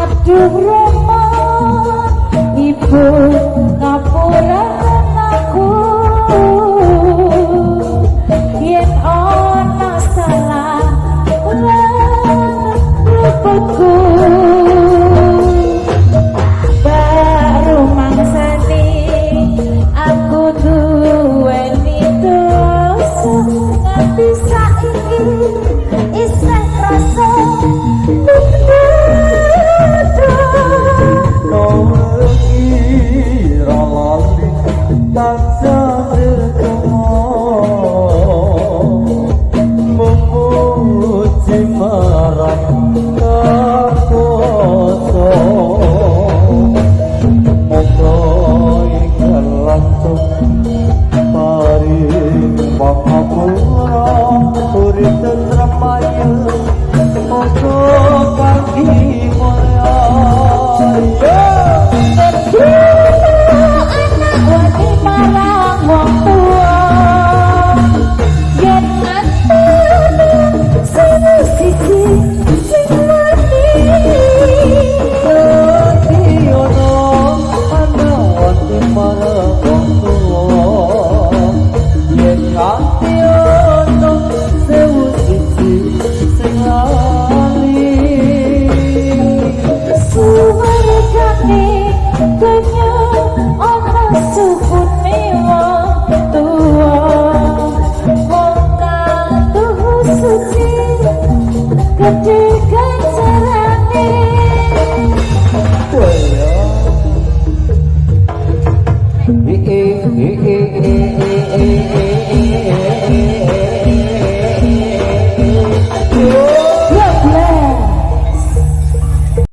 Aduh Rama, ibu, ngapuraken aku yen ana salah lan luputku. Baru mangsani aku duweni dosa, nganti saiki isih rasa nunduk. Kowe ira lali tansah ndedonga, memuji marang Kang Kuwasa. Muga enggal lantung paring pangapura, urip tentrem ayem, muga kangge mulya. Anak wani marang wong tuwa, yen nganti 1001 sing wani. Dadi ana anak wani marang wong tuwa, yen nganti ana 1001 sing lali. Suwargane donya ana sukune wong tuwa, wong kang tuhu suci gedhe.